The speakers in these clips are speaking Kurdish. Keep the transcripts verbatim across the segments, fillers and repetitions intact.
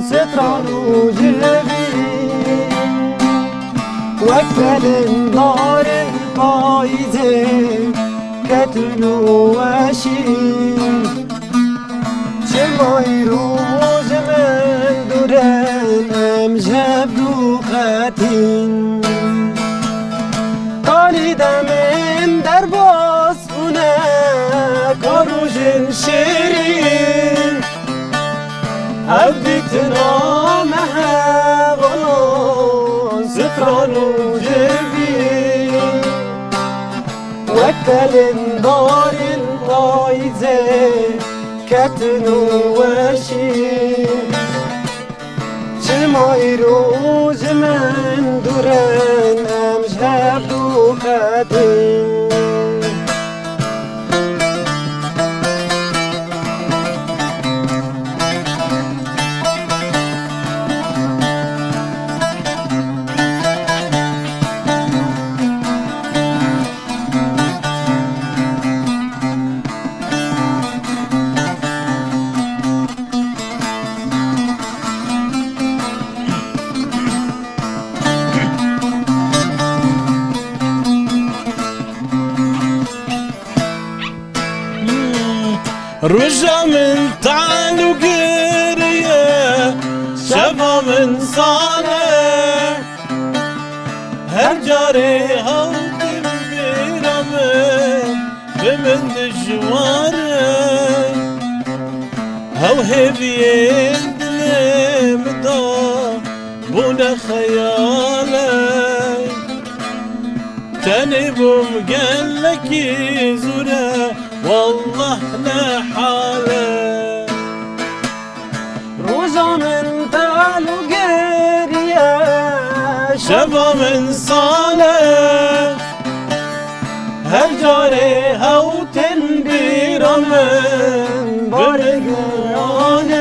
Stran û civî, wek telên darên payîzê, ketin û weşîn. Çima îro ji min dûr in, em ji hev dû qetîn. Talî demên derbas bûne, ka rojên şêrîn. Ev dîtina me hevalan, stran û civî. Wek telên darên payîzê, ketin û weşîn. Çima îro ji min dûr in, em ji hev dû qetîn. Roja min tal û giriye, şeva min sane. Her carê hewtin bîra min, bi min dijwar e. Hew hêviyên dilê min da bûne xeyalek. Tenê bûm gelekî zûre, wallah ne hale. Roja min tal û geriye, şeva min sale. Her carê hewtin bîra min, barê giran e.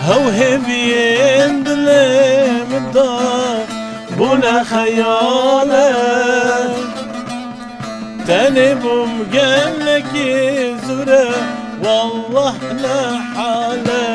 Hew hêviyên dilê min da bûne xeyale. Tenê bûm gelekî zûre, wallah ne hale.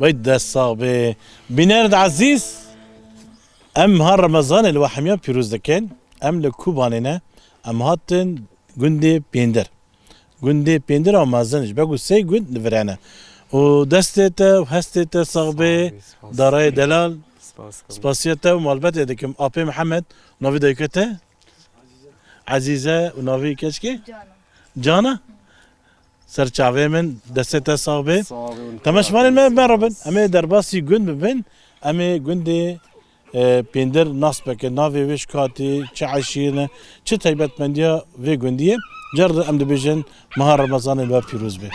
Wey dest sax bê. Bînerên ezîz, em ha Remezanê li we hemiya pîroz dikin. Em li Kobanê ne. Em hatin gundê Pêndir. Gundê Pêndir a mezin ji ber ku sê gund li vir hene. Û destê te û hestê te sax bê, Spas, spas. Darayê delal. Spas, spas. Spasiya te û malbetê dikim. Apê Mihemed, navê dayika te? Ezîze û navê keçkê? Cana. Cana? Ser çavê min, destê te sax bê. Sağ olun. Temaşevanên me, merhaba bin. Em ê derbasî gund bibin. Em ê gundê, e, Pêndir nas bikin. Navê wê ji ku hatî, çi eşîr ne, çi taybetmendiya vê gundî ye. Car em dibêjin, meha Remezanê li we pîroz be.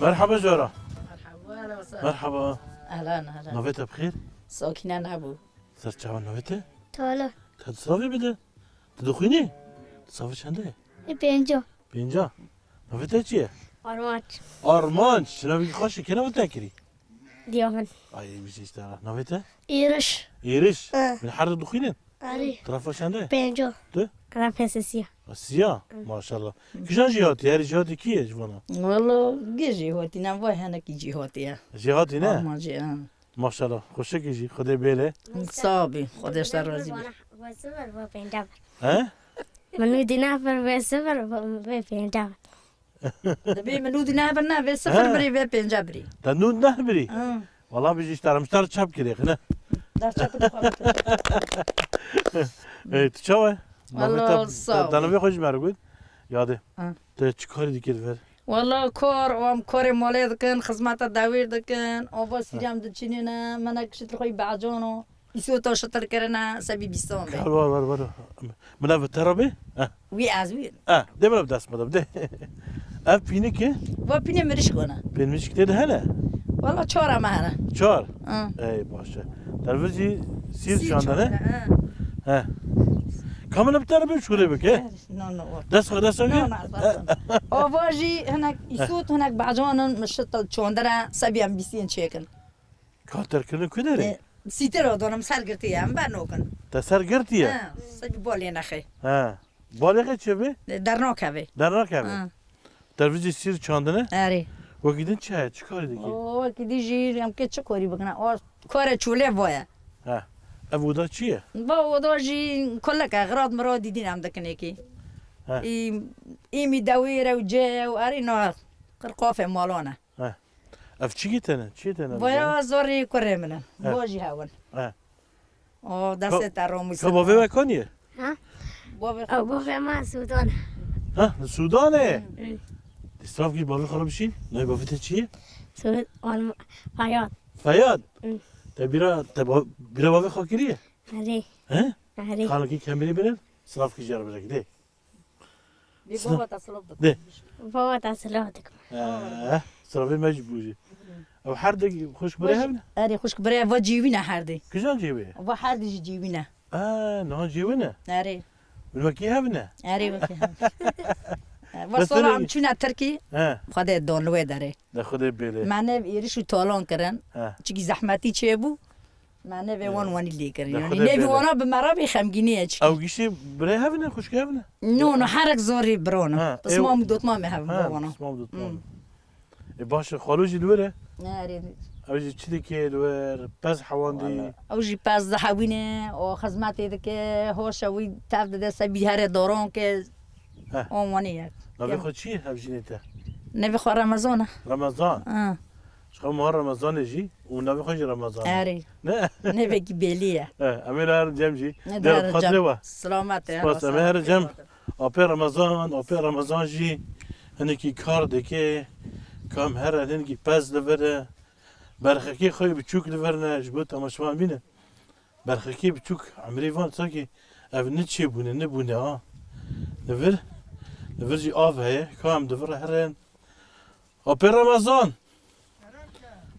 Merhaba jara. Merhaba, merhaba. Merhaba. Ehlen, ehlen. Navê te bi xêr? Sakîne Nebû. Ser çawa navê te? Tala. Te silavê bide. Tu dixwînî? Tu silavê çende ye? Ê pênca. Pênca. Navê te çi ye? Armanc. Armanc. Çi navê xweş e? Kê navê te kirî? Diya min. Ay, ê bijî ji te re. Navê te? Êriş. Êriş. He. Min her du dixwînin? Erê. Tirafa çende? Pênca. Tu? Tirafa sisiya. Siya? Hı. Maşallah. Kijan jî hatî? Herî jî hatî kî ye ji vana? Walla, gê jî hatî ne, vay henekî jî hatî ye. Jî hatî ne? Ama jî, ha. Maşallah. Xweşikî jî. Xwedê bêle. Sağ bî. Xwedê ji te razî bî. Vê sifir, vê pênca bir. He? Min nû dî nefir vê sifir, vê pênca bir. Dibê min nû di neh bir ne, vê sifir He. birî, vê pênce birî. Te nû di neh birî? Hı. Wala bijî ji te re, min ji te re çap kirê, ne? Der çap de xwe bikin. Ê, tu çawa ye? Wala, Navê te, sağ te, te ol. Navê xwe ji me re got. Yadê. Hı. Te çi karî dikê li vir? Wala kar, em karê malê dikin, xizmeta dewêr dikin, ava Hı. sîrî em diçinîne, me ne kişit xwe yî becan o. Îsota şitir kirine, sebî bîstan be. Kar var, var, var. Min ev te re bê? Eh. Wî ez wî. Eh, dê min ev dest me de bidê. Ev pînik e? Va pînê mirişk wana. Pîn mirişk tê de hene? Wala çar eme hene. Çar? Hı. Ey, baş e. Te vir jî sîr Sîr çandine? çandine, he. He. Ka min ev te re bê şûrê bike? No, no, wa. Dest xwe, dest xwe. No, no, ez dest xwe. Ava jî hinek îsot, hinek becanin, min şitil çandire, sebî em bîstin çêkin. Ka terkirin ku derê? E, sîtira donim ser girtiye, em ber nokin. Te ser girtiye? Ha, se bir balê nexê. Ha. Balê xê çi bi? E, dernakeve. Dernakeve. Ha. Te vizî sîr çandine? Erê. Wekî din çi heye? Çi karî dikî? O, wekî din jî em ke çi karî bikine? O, kare çûlê vaye. Ha. Ev oda çi ye? Va oda jî kulek e, xirad mirad dîdin em dikinê kî. Ha. Î, îmî dewêr ew cê ew erî na qirqafê malane. He. Ev çi gî tene? Çi tene? Boya zorî kurê min in. He. Bo jî hewin. He. O destê te romî. Ka bavê we kanî ye? Ha? Bavê Ew bavê me Sudan. Ha, Sudan e. Hı. Di straf gî bavê xwe bişîn. Navê bavê te çi ye? Sudan Fayad. Fayad. Hı. Te bira, te ba-, bira bavê xwe kiriye? Erê. He? Erê. Xalekî kemirî binin. Straf gî jar bire gidê. Bê baba te silav dikim. De. Baba te silav dikim. Ee, silavê me jî bû jî. Ew her de xwişk birê hev ne? Erê, xwişk birê va cîwî ne her de. Kijan cîwî? Va her de jî cîwî ne. Ee, niha cîwî ne? Erê. Min wekî hev ne? Erê, wekî hev. Va sala em çûne Tirkî. He. Xwedê don li wê derê. De Xwedê bêlê. Me nev êriş û talan kirin. He. Çikî zehmetî çêbû. Me nevê wan wanî lê kirin. Yanî nevî wana bi me re bê xemgînî ye çikî. Ew giştî birê hev ne, xwişkê hev ne? No, no, herek zorî biro ne. Ha, Pismam û dotmamê hev bo wana. Pismam û dotmamê. Ê baş e, xalo jî li wir e? Erê. Ew jî çi dike li wir? Pez hewandî. Ew jî pez dihewîne, o xizmetê dike, hoş e wî tev dide se bî herê doron ke. Heh. On wanî ye. Navê xwe çi ye hevjînê te? Navê xwe Remezan e. Remezan? Ha. Çiqa meha Remezanê jî û navê xwe jî Remezan e. Erê. Ne? Navekî bêlî ye. Eh, em ê herin cem jî. Ne Der herin xatirê cem. We. Selamet e. Spas, em ê herin cem. Apê Remezan, apê Remezan jî hinekî kar dike. Kam here hinekî pez li vir e. Berxekê xwe yê biçûk li vir ne, ji bo temaşevan bîne. Berxekê biçûk, emrê van sanki ev ne çêbûne, ne bûne ha. Li vir, li vir jî av heye, ka em di vir herin. Apê Remezan!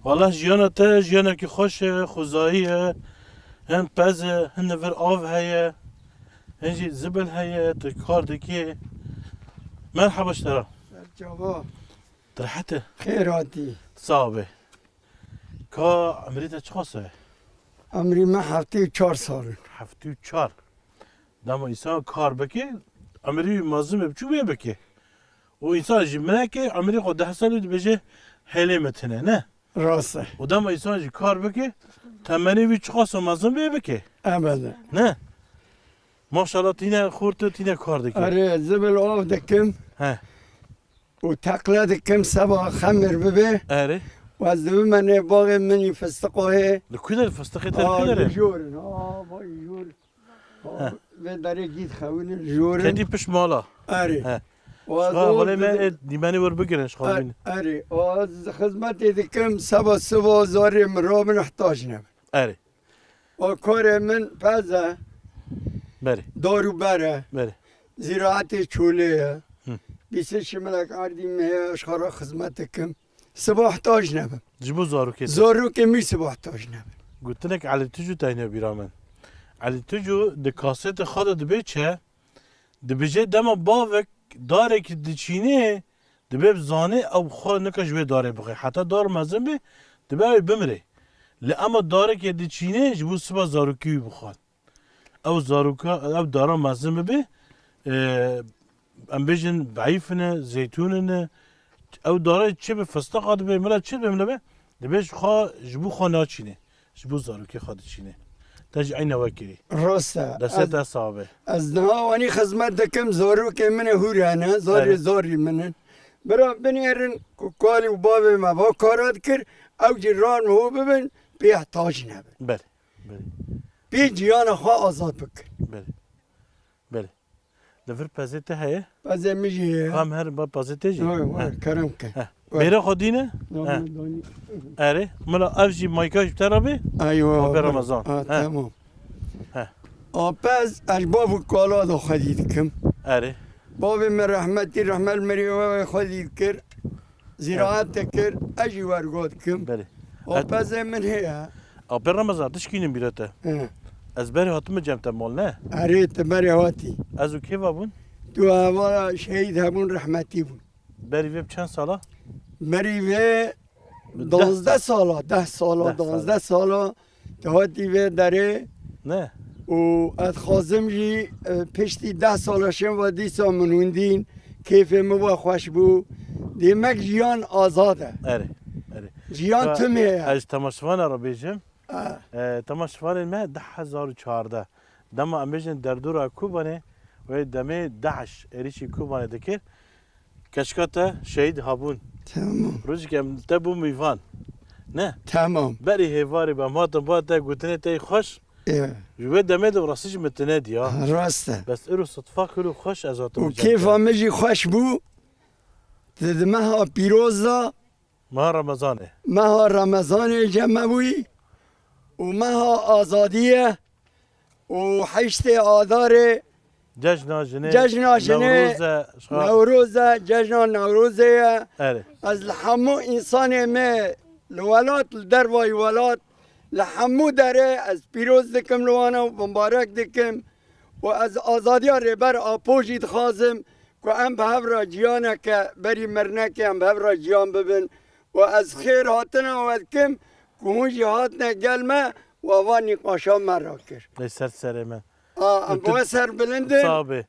Wala jiyana te jiyanekî xweş e, xwezayî ye, hin pez e, hin li vir av heye, hin jî zibil heye, tu kar dikî. Merhaba ji te re. Ser çava. Tu rehet e? Xêr hatî. Sax be. Ka emrê te çiqas e? Emrê me heftê û çar sal in. Heftê û çar. Dema însan kar bike, emrê wî mezin be, biçûk wê bike. Û însan jî mineke, emrê xwe deh salî dibêje, hêlê me tune, ne? Rast e. Û dema însan jî kar bike, temenê wî çiqas mezin bê bike. Ebede. Ne? Maşallah tîne xorte, tîne kar dike. Erê, zibil av dikim. He. Û teqle dikim seba xemir bibe. Erê. Û ez dibime nê baxê min î fistiqo hê. Li ku der fistiqê te li ku der e? Jor in. Ha, vay jor. He. Vê derê gît xewin in jor in. Kedî pişt mala. Erê. He. Û ez Şixa, o welê me dibim- ê dîmenê wir bigirin, şixa Er-, bînin. Erê. Û ez xizmetê dikim seba siva zarê min rabin ihtac nebin. Erê. O karê min pez e. Berê. Dar û ber e. Berê. Zîraetê çolê ye. Hı. Bîsê şimilek erdî min heye, ez xwe re xizmet dikim. Siba hetac nebim. Ji bo zarokê te. Zarokê min siba hetac nebin. Gotinek Elî Tucu teyne bîra min. Elî Tucu di kasetê xwe de dibê çi? Dibêje dema bavek darekî diçînê, dibê zanê ew xwe nika ji wê darê bixwe. Heta dar mezin bê, dibê ew ê bimrê. Lê ema darekê diçînê ji bo siba zarokî wî bixwe. Ew zaroka, ew dara mezin bibe, e, em bêjin beyîf ne, zeytûn ne, ew dara çi bi fistiqa dibe, mila çi dibe, mila be, dibe ji xwe, ji bo xwe naçîne, ji bo zarokê xwe diçîne. Te jî eyne wekirî. Rast e. Destê te sax be. Ez niha wanî xizmet dikim, zarokê min ê hûr hene, zarê Evet. zarî min in. Bira binêrin ku kalî û bavê me va kara dikir, ew jî ran û bibin, pê hetac nebin. Belê, belê. Pê ciyana xwe azad bikin. Belê. Belê. Li vir pezê te heye? Pezê min jî heye. Xam her ba pezê te jî? Wê, wê, Heh. kerem ke. Heh. Wê. Mêra xwe dîne? Heh. Erê, mila ev jî mayka ji te re bê? Eywa, Ape wê. Ramazan. Ha, Heh. tamam. Heh. Apez, ez bav û kala da xwedî dikim. Erê. Bavê me rehmetî, rehmet mirê we xwedî dikir. Zîraet dikir, ez jî wergo dikim. Belê. Apezê min heye. Apê Remezan, tişkînin bîra te. He. Ez berê hatime cem te mal, ne? Erê, tu berê hatî. Ez û kê ve bûn? Tu hevala şehîd hebûn, rehmetî bûn. Berî vê bi çend sala? Berî vê Bi deh danzdeh sal. sala, deh sala, Deh sala. danzdeh sala. Tu hatî vê derê Ne? û ez xwazim jî, e, piştî deh sala şin ve dîsa min hûndîn, kêfê min ve xweş bû. Demek jiyan azad e. Erê, erê. Jiyan Ka-, tim heye. Ez ji temaşevana re bêjim. Ha. E, temaşevanên me du hezar û çardeh. Dema em bêjin derdora Kobanê, wê demê DAIŞ êrîşî Kobanê dikir. Keçika te şehîd habûn. Tamam. Rojek em te bû mîvan. Ne? Tamam. Berî hêvarî be, em hatin ba te gotinê te yî xweş. Ya. Ji wê demê de rastî jî min tine diya. Ha, rast e. Bes îro sitfa kir û xweş ez hatim Û cem te. kêfa min jî xweş bû. Di, di meha pîroz de Meha Remezanê. Meha Remezanê cem me bûyî û meha azadiyê û heştê Adarê Cejna jinê, Cejna jinê, Newroz e, şa- Newroz e, cejna Newrozê ye. Erê. Ez li hemû însanê me li welat, li dervayî welat, li hemû derê ez pîroz dikim li wana û bimbarek dikim û ez azadiya Rêber Apo jî dixwazim ku em bi hev re ciyaneke berî mirinekê em bi hev re ciyan bibin û ez xêr hatina we dikim ku hûn jî hatine gel me û ava nîqaşa me rakir. Lê ser serê me. A, em Tu- bi we serbilind in. Sax bê.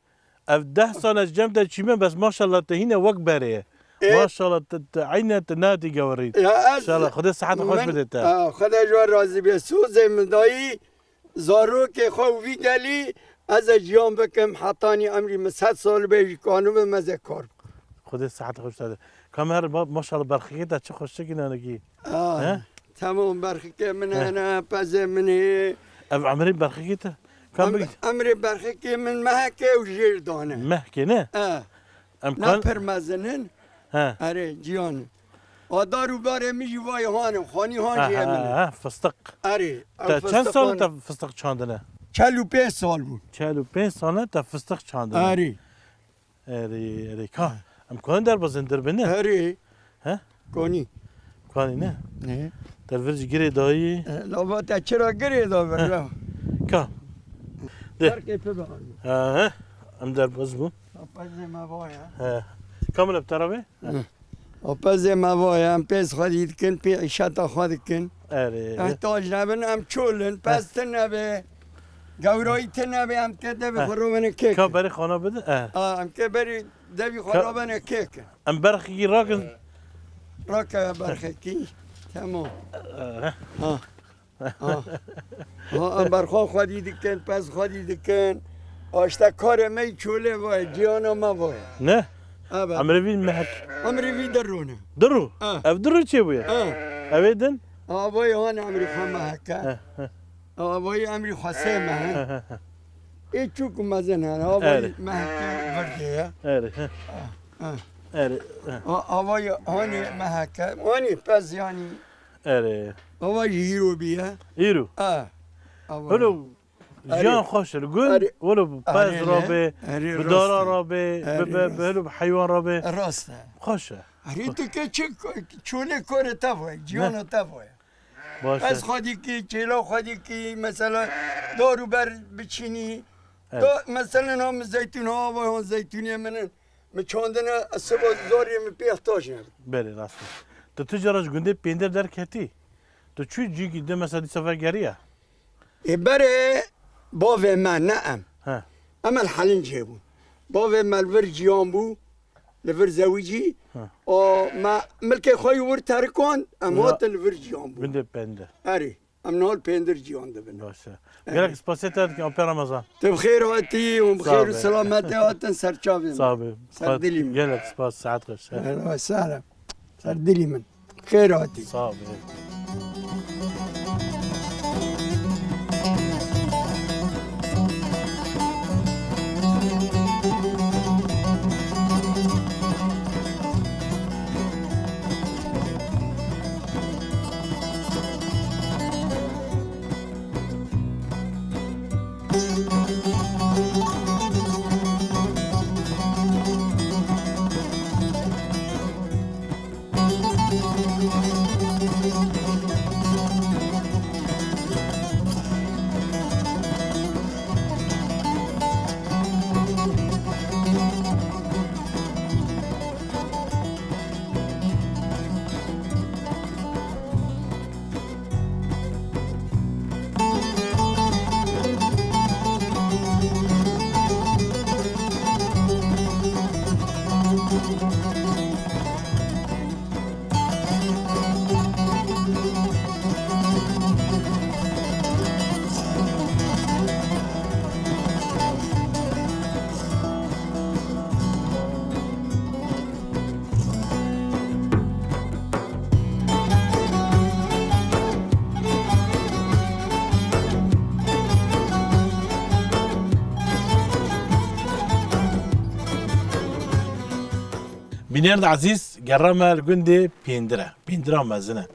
Ev deh sal ez cem te çîme, bes maşallah te hîne wek berê ye. Ê. Maşallah te, te eyne te nehatî gewirî. Ya ez Maşallah, Xwedê sihet xweş min- bide te. A, Xwedê ji we razî bê. Sozê min dayî, zarokê xwe û vî gelî, ez ê ciyan bikim, hetanî emrî min sed sal bê, jî kanibim ez ê kar bikim. Xwedê sihet xweş te de. Kam her ba-, maşallah berxikê te çi xweşik î nanekî. Ah, He? Tamam, berxikê min He. hene, pezê min hê. Ev emrê berxikê te? Kam Em-, bigî- emrê berxikê min mehekê û jêr dane. Mehkê ne? E. Em Ne kan- pir mezin in. He. Erê, ciyan. A dar û barê min jî vay han e, xanî han Ha, jî ha, min e. ha, fıstık. Erê, ew Te çend fıstık sal han te e. fıstık çandine? Çel û pênc sal bûn. Çel û pênc sal te fıstık çandine. Erê. Erê, erê, ka. Em kan derbazin derbine? Erê. He? Konî. Kanî ne? Ne? Te vir jî girê dayî. E, lava te çira girê da vir He. la? Ka. De. Berkê pê be. He, he. Em derbaz bûn. Apezê me vaya. He. Kamil bi te re be? Hı. Apezê me vaya, em pêz xwedî dikin, pê îşeta xwe dikin. Erê. Ehtac nebin, em çol in, He. pez tine be. Gewrayî tine be, em ke devê He. xwe rovene kek. Ka berê xana bide? He. A, em ke berî devî xwe Ka- rovene kek. Em berxekî rakin. Rake berxekî. Tamam. Eh. Ha. Ha. Ha, em berxan xwedî dikin, pez xwedî dikin. Aşte karê me yî çolê vay, ciyana me vay. Ne? Evet. Emrê vî mehek. Emrê vî derû ne. Diru? Ha. Ev diru çê bûye? Ha. Ev ê din? Avayî han emrê xwe meheke. Ha, ha. Avayî emrê xwe sê mehe. Ha, ha, ha. Ê çûk û mezin hene. Avayî Erê. meheke virdê ye. Erê, ha. Ha, ha. Erê, ha. A-, avayî hanê meheke. Hanê pez yanî. Erê. Ava jî hîro bîye. Hîro. E. Ava. Hilo, Erê. jiyan xweş e. Li gund, Erê. wilo bi pez Erê, rabe, erê, bi rast dara e. rabe, Erê, bi, bi, rast. bi, hilo bi heywan rabe. Rast e. Xweş e. Erê tu ke çi, çolê korê te voye, ciyana te voye. Baş e. Ez xwedî kî, çêla xwedî kî, mesela, dar û ber biçînî. Evet. Da, mesela, na min zeytûn hava, hon zeytûnê min in. Min çandine, ez siba zarê min pê ihtiyac nebin. Belê, rast e. Tu tu cara ji gundê Pêndir derketî? Tu çû cîkî de, mesela, dîsa vegeriya? Ê berê bavê me ne em. He. Em el Helincê bûn. Bavê me li vir ciyan bû, li vir zewicî. He. O me milkê xwe yî wir terikand, em Uza- hatin li vir ciyan bûn. Gundê Pêndir. Erê, em niha li Pêndir ciyan dibin. Baş e. Erê. Gelek spasê te dikin, Apê Remezan. Tu bi xêr hatî û bi Sağ xêr û be. Selametê hatin ser çavê min. Sağ be. Ser dilî min. Gelek spas, saet xweş. Erê, sağ ol. Ser dilî min. Xêr hatî. Sağ ol. Bîner de ezîz, gera me li gundê Pêndir e. Pêndira mezin e.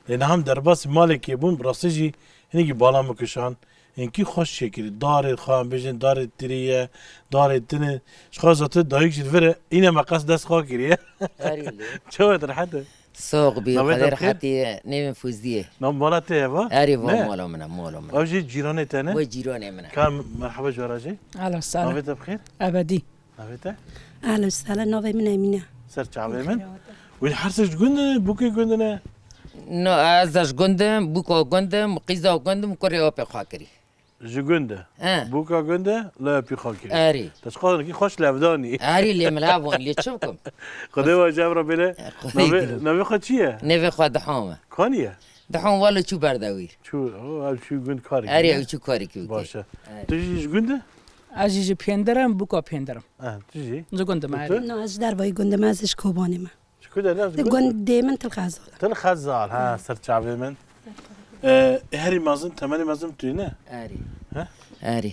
Lê niha em derbasî malekê bûn, bi rastî jî hinekî bala min kişand. Hinkî xweş çêkirî. Darê xwe em bêjin, darê tirî ye, darê tune. Ji xwe zaten dayik jî li vir e. Îne me qas dest xwe kiriye. Erê lê. Çawa te rehet e? Soq bî, Navê te Xwedê bi xêr? Rehetî, nêvên Fûzdiyê. Nav mala te ye va? Erê va Ne? Mala min e, mala min e. Ew jî cîranê te ne? Wê cîranê min e. Ka merheba ji we re jî. Ahlan sahlan. Navê te bi xêr? Ebedî. Navê te? Ahlan sahlan, navê min Emîne. Ser çavê min. Wî her sê ji gund in, bûkê gund in e? No, ez de ji gund im, bûka gund im, qîza gund im, kurê opê xwe kirî. Ji gund e. He. Bûka gund e, lê pî xwe kirî. Erî. Te ji xwe nekî xweş levdanî. Erî lê min levon, lê çi bikim? Xwedê we ji ev re bêle. Xwedê Navê, dilo. Navê xwe çi ye? Navê xwe Dihom e. Kanî ye? Dihom welo çû berdewîr. Çû, o, ev çû gund karê Erî, kiriye. Ew çû karê kiriye. Baş e. Erî. Tu jî ji gund e? Ez jî ji Pêndir im, bûka Pêndir im. Eh, tu jî? Ji gund im, Tu, erî. tu? Na, ez ji dervayî gund im, ez ji Kobanê me. Ji ku derê? Ji Di gund? Gundê min Til Xezal. Til Xezal, ha, ser çavê min. E, herî mezin, temenê mezin tu yî ne? Erî. He? Erî.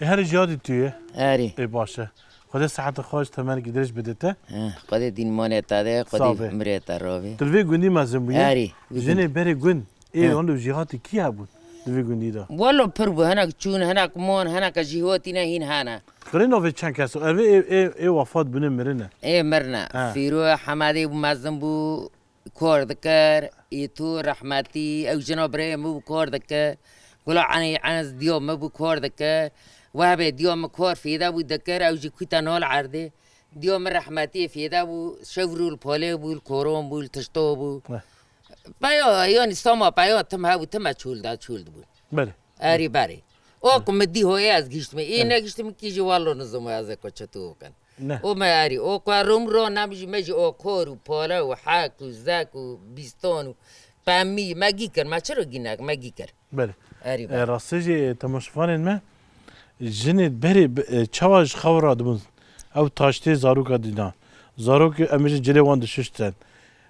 E, herî jiyadî tu yî? Erî. E, baş e. Xwedê siheta xweş, temenekî dirêj bide te. He, Xwedê dînmanê te de, Xwedê Sağ be. Mirê te ravê. Tu li vê gundî mezin bûyî? Erî, vê Jinê gundî. Berê gund. Ê, He. Hûn li jîhatî kî hebûn li vê gundî de? Welo pir bû, hinek çûn, hinek mon, hinek jî hatîne hîn hene. Kurê navê çend kes o? Ev ê, ê, ê wefat bûne mirine. Ê mirine. Ha. Fîro Hemedê bû mezin bû, kar dikir, ê to rehmetî, ew jina birayê min bû kar dikir. Gula Enê Enes diya min bû kar dikir. Wehbê diya min kar fêde bû dikir, ew jî kûte nal erdê. Diya min rehmetî fêde bû, şev rû li polê bû, li koron bû, li tişto bû. Weh. Peya, yanî sama peya tim hebû, tim me çûl da, çûl dibû. Belê. Erî berê. O ku min dî hoyê ez gihiştime. Ê Evet. Negihiştime kî jî walo nizim ez ê ku çi tu kin. Ne. O me erî. O ku rom ro nem jî me jî o kor û pale û hek û zek û bîston û pemî me gî kir. Me çiro gî nek me gî kir. Belê. Erî E, berê. Rastî jî temaşevanên me jinê berê bi, e, çawa ji xew radibûn. Ew taştê zaroka dîna. Zarok em bêjin cilê wan dişiştin.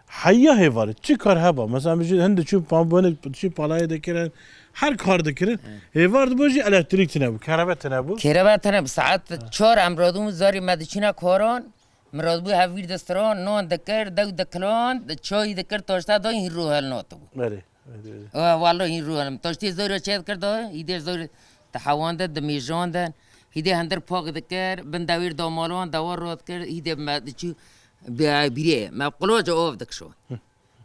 Heya hêvar, çi kar heba? Mesela, em ji hin diçûn pambûnek, diçûn palayê dikirin, her kar dikirin. He. Hêvar dibû jî elektrîk tune bû, kerebe tune bû. Kerebe tune bû, saet çar em radibûn zarî me diçûne karan, min radibû hevîr distiran, nan dikir, dew dikilan, çayî dikir, taşta da hîn rû hel natibû. Belê, belê, belê. Wa-, walo hîn rû hel. Taştê zarî çê dikir da, îdê zarî dihewandin, dimêjandin, hîdê hindir pak dikir, bin dewêr da malan, dewa rat kir, hîdê me diçû Bi-, bîrê, me qulocê ov dikişo.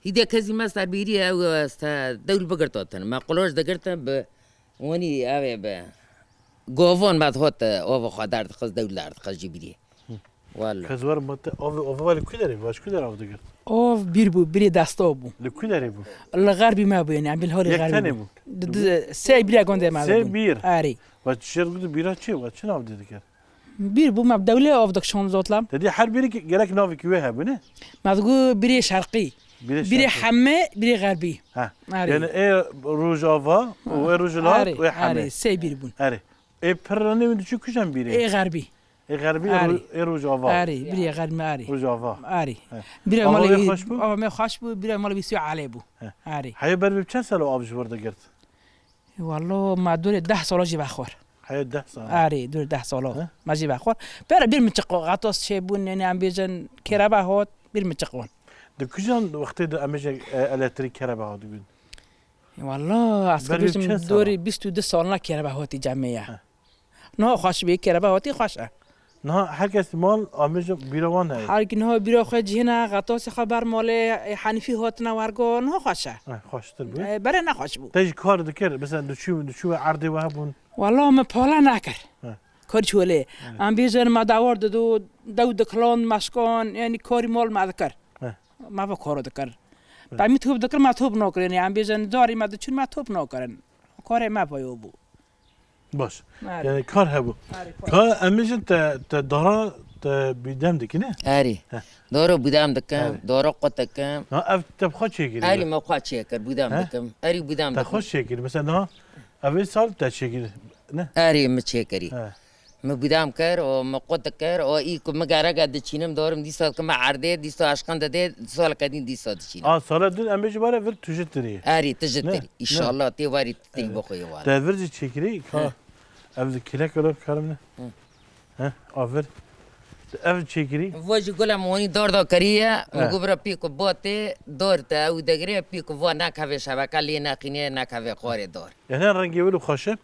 Hîdê kezî me ser bîrî ew, e, se dewl bigirtotin. Me quloc digirtin bi, wanî ew ê bi govon me dihot, e, ova xwe derdixist, dewl derdixist ji bîrê. Walla. Kezwar ma te av, ava li ku derê bû? Ji ku derê av digirt? Ov bîr bû, bîrê desta bû. Li ku derê bû? Li xerbî me bû, yani, em bil holê Yek xerbî tenê bû. bû. Di, di, sê bîra gondê me Sê bûn. bîr. Arê. Ve çi şêr got bîra çi? Ve çi nav dê dikir? Bîr bû, me bi dewlê av dikşand zotlam. Te dî her bîrî ki gerek navekî wê hebû ne? Me digo bîrê şerqî. Bîrê Bîrê şerqî. heme, bîrê xerbî. Ha. Arê. Yani ê rojava, û ê rojhilat, Arê, û ê heme. arê, sê bîr bûn. Arê. Ê pir ranê wî diçû kujan bîrê? Ê xerbî. Ê xerbî, ê Arê. ro-, ê rojava. Arê, bîrê xerbî, arê. Rojava. Arê. He. Bîrê Ava malê wê wî, xweş bû? ava me xweş bû, bîrê malê wî sî alê bû. He. Arê. Heye ber bi çend salo av ji wir digirt? Wallo, ma dûrê deh sala jî vexwar. Heye deh sala. Arê, dûrê deh sala. He? Ma jî vexwar. Pera bîr min çiqo, gatos çêbûn, yani em bêjin, kereba hot, bîr min çiqon. Di kujan wextê de em bêjin, e, elektrîk kereba hot bûn? Wallo, ez Ber bi bêjim çend sala? dûrê bîst û du salna kereba hotî cemê ya. He. Niha xweş bê, kereba hotî xweş e. Niha her kes mal amêja bîra wan heye. Her ki niha bîra xwe cihêne, xetosê xwe ber malê, e, Henîfî hotine wergo, niha xweş e. Eh, xweştir bû. E, berê nexweş bû. Te jî kar dikir, mesela diçû, diçû we erdê we hebûn? Wala min pala nekir. He. Kar çolê. He. Em bêjin me dawar dido, dew dikiland, meşkan, yani karî mal me dikir. He. Me ve karo dikir. He. Pemî top dikir, me top nakirin. Em bêjin darî me diçûn, me top nakirin. Karê me payo bû. Baş. Erê. Yani kar hebû. Erê, kar. Ka em bêjin te, te dara te bîdem dikî ne? Erê. Heh. Doro bîdem dikim, Erê. doro qut dikim. Ha, ev te bi xwe çêkirî? Erê, me xwe çêkir, bîdem He? dikim. Erê, bîdem Te dikim. xwe çêkirî. Mesela niha ev ê sal te çêkirî, ne? Erê, me çêkirî. He. Me bîdem kir, o me qut dikir, o î ku me gereke diçînim dorim dîsa dikim erdê, dîsa eşqin didê, saleke din dîsa diçînim. A, sala din em bêjin bare vir tujî tirî. Erê, tijî Ne? tirî. Ne? Înşallah tê warî Tirî Evet. bixwe ye ware. Te vir jî çêkirî ka He. ev di kilek lo karim ne? Hı. He, avir. Te ev çêkirî? Vo jî gula me wanî dor da kiriye, He. mi got bira pî ku bo tê dor te ew degire, pî ku vo nekeve şebeke lê nexîne, nekeve xwarê dor. Yani rengê wilo xweş e.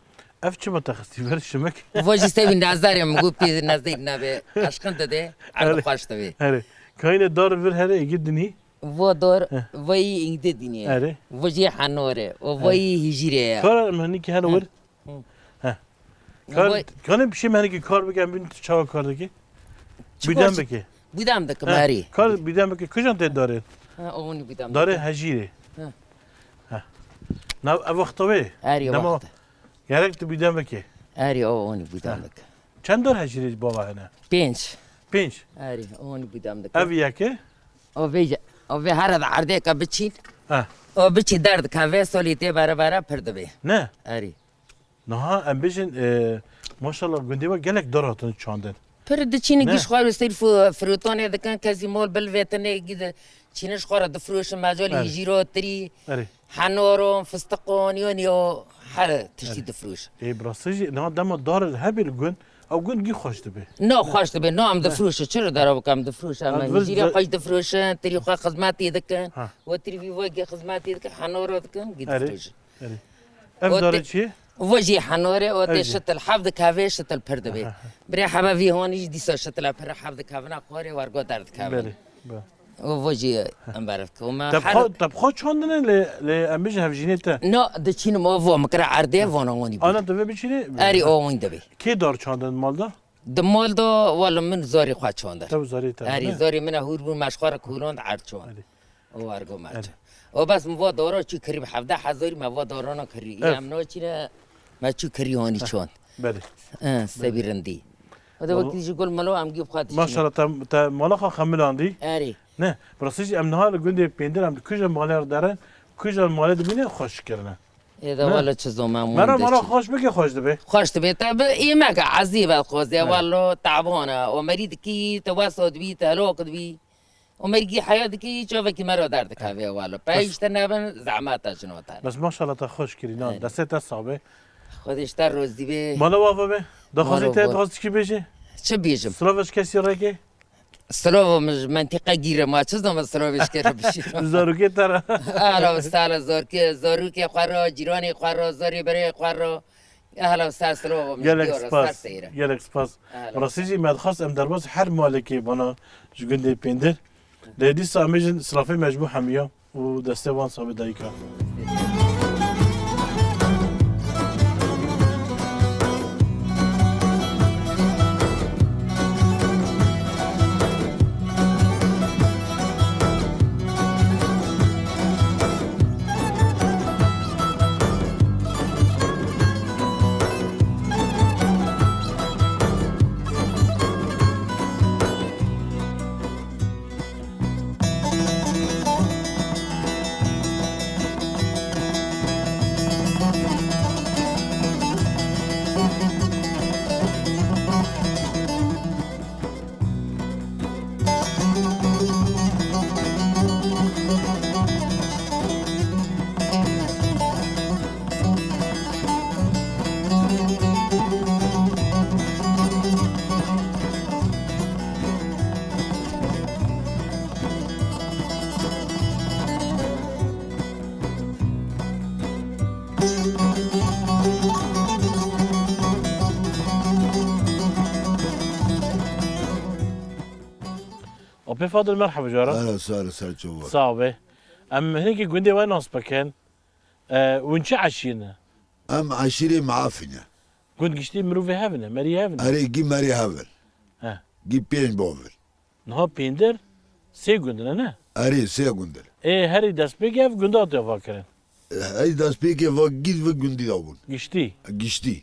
Ev çima te xistî vir şimek? Vo jî sevî nezerê, mi got pî nezerî nebe. Eşqin dide, erd Erê. xweş dibe. Erê. Kayne dar vir here êgî dinî. Vo dor, Heh. vo yî îngde dînê. Erê. Vo jî henor e. O vo Erê. yî hijîrê ye. Kar em hinî ki hene Heh. wir. Hı. Heh. Kar, Vo- kanê bir şey me hinî ki kar bike, em bin çawa kar dike? Çi Bidem kar- bike. Bidem dikim, Heh. erê. Kar bidem bike, kujan te darê? Ha, o honi bidem Darê dikim. hejîrê. Heh. Heh. Nav ev wexta wê? Erê Dema wexta. Gerek tu bidem bike. Erê, o honi bidem Heh. dikim. Çend dar hejîrê bava hene? Pênc. Pênc. Erê, o honi bidem dikim. Ev yeke? O vê, o vê here de erdêka biçîn. Ha. O biçî derdikeve, solî tê bere bere pir dibe. Ne? Erê. Niha em bêjin, e, maşallah gundê we gelek dar hatin çandin. Pir diçînin Ne? giş xwar û seyr fu-, firotanê dikin, kesî mol bil vêtinê gide çînin ji xwe re difroşin, mecalî Erê. hijîro tirî, Erê. henoron, fistiqon, yonî o her tiştî Erê. difroşin. Ê, bi rastî jî niha dema dar hebê li gund, ew gund gî xweş dibe. Na xweş dibe, na em difroşin, çi li dera bikim difroşin, Ha, em vir hijîrê ze- xweş difroşin, tirî xwe xizmetê dikin, Ha. we tirî vî wekî xizmetê dikin, henoro dikin, gî Erê. difroşin. Erê. Ev O darê te-, çi ye? Vo jî henor e, o Ev tê jî. şitil hev dikeve, şitil pir dibe. Aha. Birê hebe vî honî jî dîsa şitila pir hev dikevine, xwarê wergo derdikevin. Belê, belê. O vo jî em berif dike. O me Te her xwe, te xwe çandine lê, lê em bêjin hevjînê te? No, diçînim o vo, min kira erdê, vona honî bû. Ana tu vê biçînê? Erî o hon dibe. Kê dar çandin mal da? Di mal da, wala min zorê xwe çandin. Te û zorê te, Erî ne? zorê min e hûr bû, me ji xwe re kûrand erd çand. Erî. O ergo me Erê. çi. O bes mi va dara çi kirî bi hevdeh hezarî me va darana kirî. Ev. Em naçîne me çi kirî hanî çand. Belê. Eh, sebî rindî. O da Wala- wekî ji gul melo em gî xwe dişîne. Maşallah te, te mala xwe xemilandî. Erê. Ne, bi rastî jî em niha li gundê pêndir em di kuja malê re derin, kuja malê dibîne xweş kirine. Ê de Ne? wala çi zoma Mera mala xweş bike xweş dibe. Xweş dibe te bi îmeke ezî be xwezê Erê. walo tabana. O merî dikî te wesa dibî te helok dibî. Û mergî heya dikî çavekî me re derdikeve walo. Pey Bes- işte nebin zehmet e jino te. Bes maşallah te xweş kirî, nan, Eyvallah. destê te sax be. Xwedê ji te rozî be. Mala wa ve be. Daxwazî Mala te wa. dixwaz çi bêje? Çi bêjim? Silav ji kesî reke? Silav min ji mentiqe gîre ma çi zama silav ji kere bişî. Zarokê te re. Ara sala zorke, zarokê xwe re, cîranê xwe re, zarê berê xwe re. Ehla û sehla, selamet. Gelek spas. Gelek spas. Ehla. Rastî jî me dixwest em derbas her malekê bana ji gundê Pêndir. Lê dîsa em bêjin silafê me ji bo hemiya û destê wan sabê dayika. Apê Fadil, merhaba cara. Ara sar ser çava. Sağ be. Em hinekî gundê we nas bikin. E, hûn çi eşîr ne? Em eşîrê Meafî ne. Gund giştî mirovê hev ne, merî hev ne? Erê, gî merî hev in. He. Gî pênc bav in. Niha Pêndir sê gund ne, ne? Erê, sê gund in. Ê, herî destpêkê ev gunda hatiye vakirin. Ey destpêkê va gî vi gundî da bûn. Giştî. Giştî.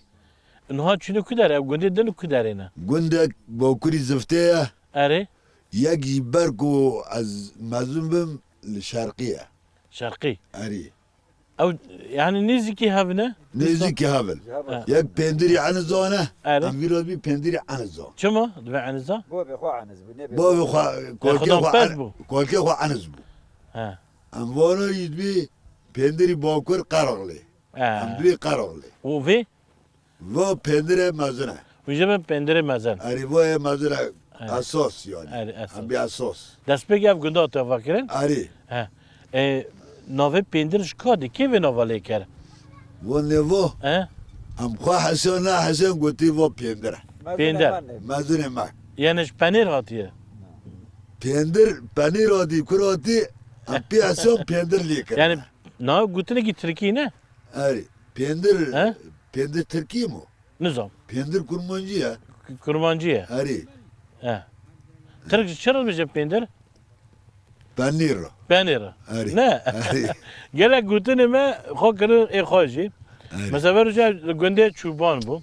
Niha çûne ku derê, ev gundê din ku derê ne? Gundek bakurî ziftê ye. Erê. Yek jî ber ku ez mezin bim li şerqî ye. Şerqî. Erê. Ew, yani nêzîkî hev ne? Nêzîkî hev in. Ha. Yek Pêndirî Eniza ne. Erê. Em vîra dibî Pêndirî Eniza. Çima dibe Eniza? Bavê xwe eniz bû, nebê. Bavê xwe, kolkê xwe en-, kolkê xwe eniz bû. He. Em vana yî dibî Pêndirî Bakur Qeroxlê. He. Em dibî Qeroxlê. Û vê? Va Pêndirê mezin e. Û jî bin Pêndirê mezin. Erê, va yê mezin e. He. Esas yani. Erê, esas. Em bî esas. Destpêkê ev gunda te va kirin? Erê. He. E, navê Pêndir ji ka dî? Kê vê nava lê kir? Va nêva. He? Em xwe hesiyan ne hesiyan gotî va Pêndir e. Pêndir. Mezinê me. Yani ji penêr hatiye? Pêndir, penêr hatî, kur hatî, em pê hesiyan Pêndir lê kirine. Yani na gotinekî tirkî ne? Erê. Pêndir, he? Pêndir tirkî mi? Nizam. Pêndir kurmancî ye. K-, kurmancî ye. Erê. He. Tirk ji çi re dibêje pêndir? Penîr re. Penîr re. Erê. Ne? Erê. Gelek gotinê me xwe kirin ê xwe jî. Erê. Mesela, ver li gundê Çûban bû.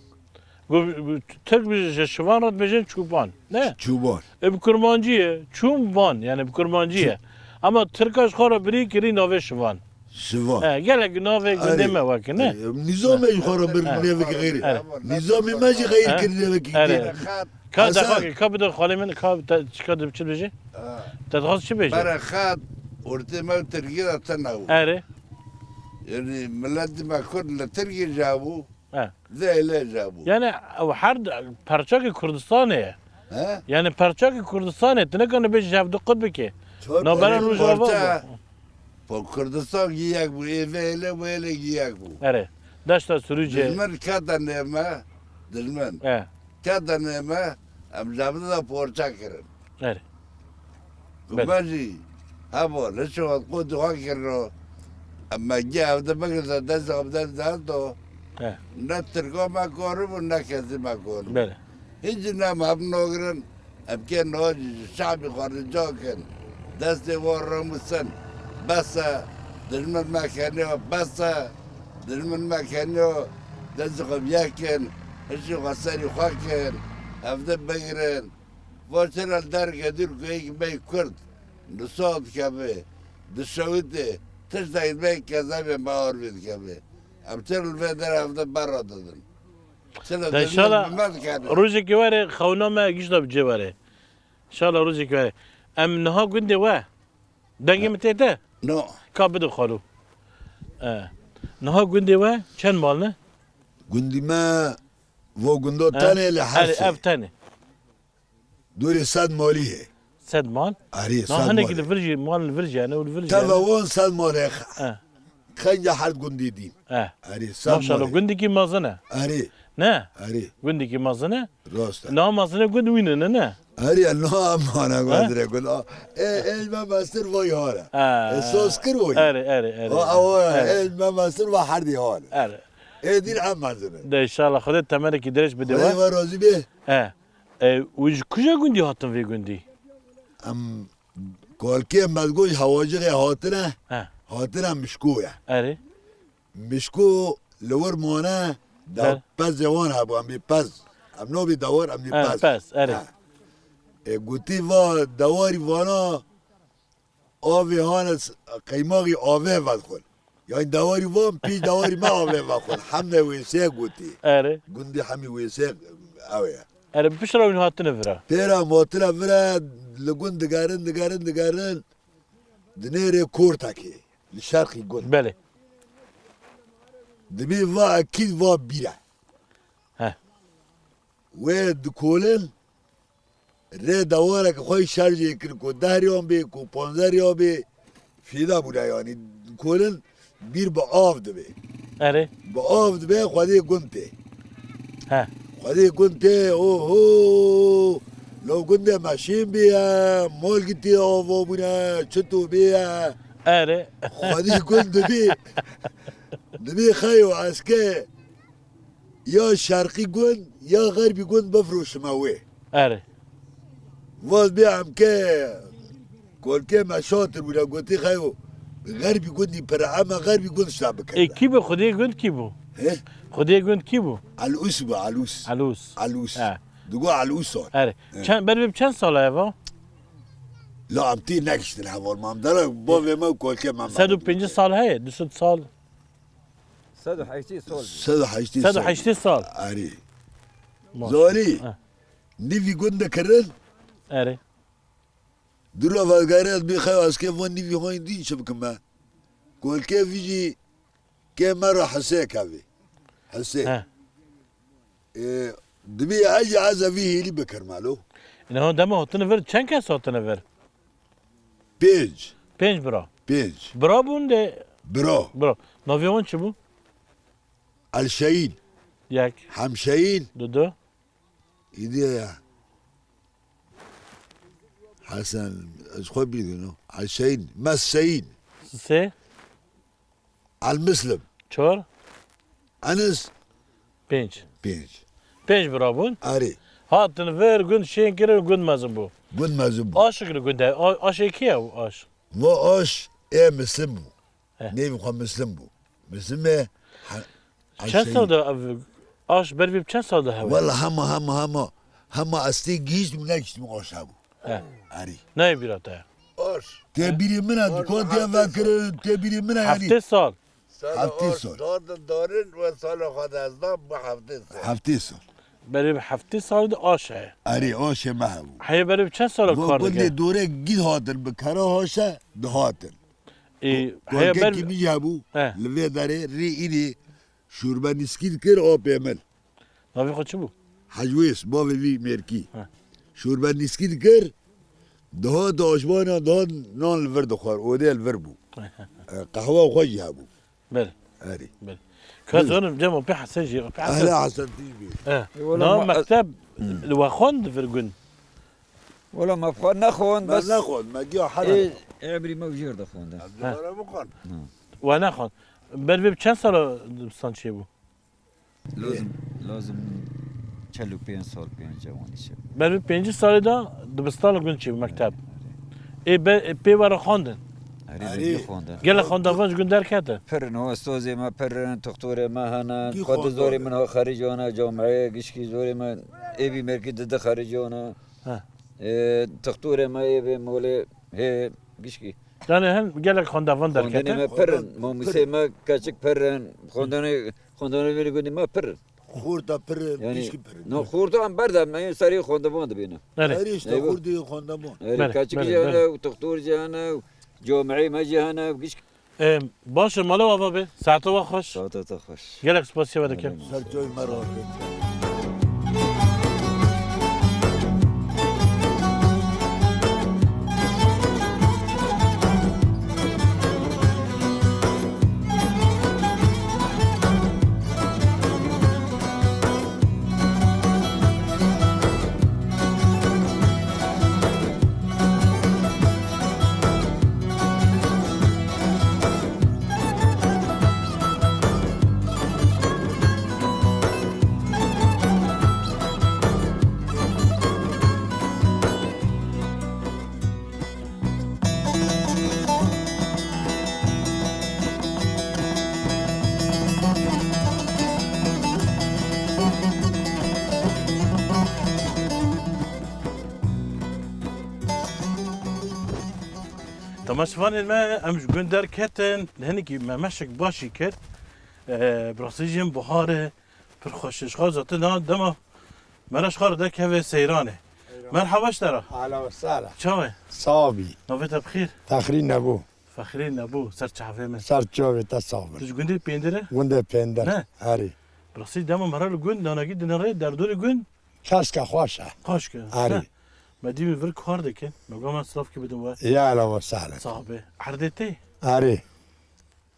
Gu-, gu-, Tirk bi, ji Şivan re dibêjin Çûban. Ne? Çûban. E, bi kurmancî ye. Çûmban, yani bi kurmancî ye. Çû- Ama Tirka ji xwe re birî kirî navê Şivan. Şivan. He, gelek navê gundê me weke, ne? E, nîzamê ji xwe re bir nêvekî xeyrî. Nîzamê me jî xeyr kir nêvekî. Ka daxakê, ka bide xalê min, ka te çika dibê çi bêjî? Te dixwaz çi bêjî? Bereqat, ortê me û Tirkî de tune bû. Erê. Yani miletê me Kurd li Tirkî jabû. He. Zêle jabû. Yani ew her d-, perçakê Kurdistanê ye. He? Yani perçakê Kurdistanê, tu nekane bê jev du qut bike. Navbera Rojava. Po Kurdistan giyek bû, ê vêle wêle giyek bû. Erê. Deşta Sirûcê. Dijmin kete nême, dijmin. He. Kete nême, em jevde de porça kirin. Erê. Belê. Ku me jî hebo, li şivat qût xwe kirino. Em me gî evde bigirte, dest evde dato. He. Ne Tirka me koribû, ne kesî me koribû. Belê. Hîn jî ne em hev nogirin, em kê niha jî ji şabî xwe rica kin. Destê wan remusin. Bes e, dijmin me keniyo, bes e. Dijmin me keniyo, destê xwe bi yek kin. Hişî xwe serî xwe kin. Evde bigirin. Vo çira li derge dûr ku yek bey Kurd nisa dikeve, dişewite, tiştek bey kezebê me arvê dikeve. Em çira li vê derê evde berra didin? Çira de didin, înşallah bi me dikeve. Rojekê were xewna me gişta bi cê were. Înşallah rojekê were. Em niha gundê we. Dengê min tê te? No. Ka bide xalo. E, niha gundê we çend mal ne? Gundî me vo gundo tenê li Hersê. Ev tenê. Dûrê sed malî hê. Sed mal? Arê, sed mal. Na hinek li vir jî, mal li vir jî, yani li vir jî. Teva wan sed mal hê. He. Xenca herd gundî dîn. Eh. Erê, sed Maşallah, malê. Gundekî mezin e. Erê. Ne? Erê. Gundekî mezin e. Rast e. Na mezin e gund wî ne, ne, ne? Erê, na mana Ha? Mezin e gund. A, e, e, me mestir vay hare. Ha. E, sos kir vay. Erê, erê, erê. O, awa, Erê. E, me mestir va herdî hare. Erê. E, dîn em mezin e. De inşallah Xwedê temenekî dirêj bide Xwedê we. Ve razî be. E. E, û ji kuja gundî hatin vê gundî? Em Kolkê Mezgoj Hewacixê hatine, He. Hatine Mişko ye. Erê. Mişko li wir mane, de Ber- pezê wan hebû, em bî pez. Em nabî dewar, em bî He, pez. Pez, erê. He. E, gotî va dewarî vana avê hane s-, qeymaxî avê vedxwin. Yani dewarî van, pî dewarî me avê vedxwin. Hemde wê sê gotî. Erê. Gundî hemî wê sê ew ye. Erê, piştre hûn hatine vira? Pêra em hatine vira, li gund digerin, digerin, digerin. Di nêrê kortekê, li şerqî gund. Belê. Dibê va ekîd va bîre. He. Wê dikolin, rê dewareke xwe şerjê kir ku deh riyan bê, ku panzdeh riyan bê, fîda bûne yanî. Kolin bîr bi av dibe. Erê. Bi av dibe, xwedê gund tê. He. Xwedê gund tê, oho! Lo gundê me şên bê ye, mal gitî ava bûne, çito bê ye. Erê. Xwedê gund dibê. Dibê xeyo eske ya şerqî gund ya xerbî gund bifroşime wê. Erê. Vaz bê em ke kolkê me şatir bûne, gotî xeyo xerbî gundî pir e, em e xerbî gund şta bikin. Ê, kî bû? Xwedê gund kî bû? He? Xwedê gund kî bû? Elûs bû, Elûs. Elûs. Elûs. He. Digo Elûs sor. Erê. He. Çend, ber vê çend sal e va? La em tê nekiştin heval mam. Dara bavê me û kolkê me. Sed û pêncî sal heye, du sed sal. Sed û heştê sal. Sed û heştê sal. Sed û heştê sal. Erê. Maşallah. Zanî. Ha. Nîvî gund dikirin. Erê. Dûra vegere ez bê xew ez kê van nîvî hayî dîn çi bikim me. Kolkê vî jî kê me ra hisê kevê. Hisê. He. Ê, dibê ez jî ez evî hêlî bikirme lo. Ine hon dema hatine vir, çend kes hatine vir? Pênc. Pênc bira. Pênc. Bira bûn de. Bira. Bira. Navê wan çi bû? Elşehîn. Yek. Hemşehîn. Dudu. Îdî ya. Hesen, ez xwe bîdin o. Elşehîn. Mesşehîn. Sê. Elmislim. Çar. Enis. Pênc. Pênc. Pênc bira bûn. Erê. Hatin vir, gund şên kirin, gund mezin bû. Gund mezin bû. Aşik li gund e. A-, aşê kî ye û aş? Va aş ê Mislim bû. He. Nêvî xwe Mislim bû. Mislim e, he, Çend sal de ev aş ber vê çend sal de hewe? Wela hema, hema, hema, hema ez tê gihîştim, negihîştim aş hebû. He. Erî. Nayê bîra te. Aş. Tê bîrê min e, Aş dukan tê heftê sal. Vekirin, tê bîrê min e yanî. Heftê sal. Sala Heftê aş sal. Dadin darin we sala xwe de ez da bu heftê sal. Heftê sal. Berê bi heftê sal de aş heye. Erê, aşê me hebû. Heye berê bi çend sala kar dike? Gundê dore gîd hatin bi kera haşe dihatin. Ê, heye ber Kolkekî min jî hebû. He. Li vê derê rê îrî şûrbe nîskî dikir apê min. Navê xwe çi bû? Hecwês, bavê vî mêrkî. He. Şûrbe nîskî dikir, dihat aşbana, dihat nan li vir dixwar, odê li vir bû. E, qehwa xwe jî hebû. Ber. Erê. Ber. Ka zonim cem o pê Hesen jî, pê Hesen. Ehla Hesen tî bî. He. E, wala Na ma- mekteb, Hmm. li we xwend vir gund. Wala me xwe nexwend, Me bes nexwend, me giya hera. Ê, emrî me jêr de xwend. Ez dibara bixwend. We nexwend. Ber vê bi çend sala dibistan çêbû? Lazim, lazim çel û pênc sal, pênc cewanî çêbû. Ber vê pêncî salê de dibistan li gund çêbû, mekteb. Ê be, pê were xwendin. Erê, Erê. Erê. Xwendin. Gelek xwendevan ji gund derketin. Pir in, o ustazê me pir in, toxtorê me hene, Kî xwedî zorê xwendin? Min ha xerîc hene, camiyê gişkî zorê me, ê vî mêrkî didi xerîc hene. He. Ê, toxtorê me ê vê molê hê gişkî. Yani hem gelek xwendevan derketin. Xwendinê me pir in, mamûsê me keçik pir in, xwendinê, xwendinê vê gundî me pir in. Xorta pir in, Yani, pişkî pir in. No, xorta em berde, me yê serê xwendevan dibîne. Erê. Erê işte Eyvah. Xortê xwendevan. Erê, Bere, keçik bere, jî hene, bere. Û toxtor jî hene, û camiyê me jî hene, û gişkî. Em, baş e, mala ava be. Saeta we xweş. Saeta te xweş. Gelek spasiya we dikim. Ser çavê me re. Temaşevanên me, em ji gund derketin, li hinekî me meşek başî kir. Ee, bi rastî jî em bihar e, pir xweş e. Ji xwe zaten niha dema me re ji xwe re derkeve seyranê. Merhaba ji te re. Ahla ve sahla. Çawa ye? Sax bî. Navê te bi xêr? Fexrî Nebû. Fexrî Nebû, ser çavê min. Ser çavê te sax bin. Tu ji gundê Pêndir e? Gundê Pêndir. Ne? Erê. Bi rastî dema me re li gund, nanakî dinêrê derdorê gund. Keske xweş e. Xweşke. Erê. Ne? Me dî min vir kar dikin. Me got me silavkî bidim we. Ya ahla ve sahla. Sax be. Erdê te? Erê.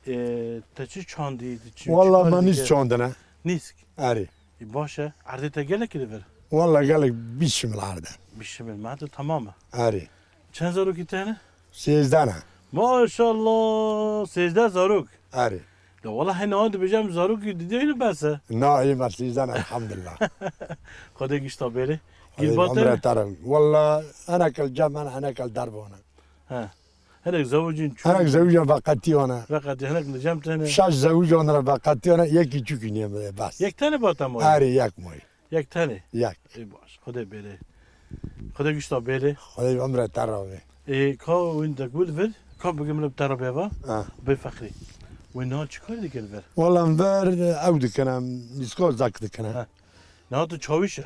Ê, te çi çandî, tu çi, çi Walla kar me dike? Nîsk çandine. Nîsk? Erê. Ê, baş e. Erdê te gelekî li vir? Walla gelek bîst şimil erde. Bîst şimil, me tu tamam e. Erê. Çend zarokî te hene? Sêzdeh ne. Maşallah, sêzdeh zarok. Erê. De wala hene an dibêjim zarokî didê hene bes e. Na, ê me sêzdeh ne, elhamdulillah. Xwedê gişta bêrê. Xwedê Gîl batê? Emre te re. Walla, hinek li cem hene, hinek li derve hene. He. Hinek zewicîn çû. Hinek zewicîn veqetî hene. Veqetî, hinek li cem tene. Şeş zewicîn re veqetî hene, yekî çûkî nê bes. Yek tene bata moyê? Erê, yek moyê. Yek tenê? Yek. Ê baş. Xwedê bêrê. Xwedê gişta bêrê. Xwedê emre te re bê. Ê, ka win de gul vir, ka bigim li te re bêva. Ha. Bê Fexrî. Win niha çi kar dike li vir? Walla em vir ew dikin, em nîsko zak dikin. Ha. Niha tu çawîş e.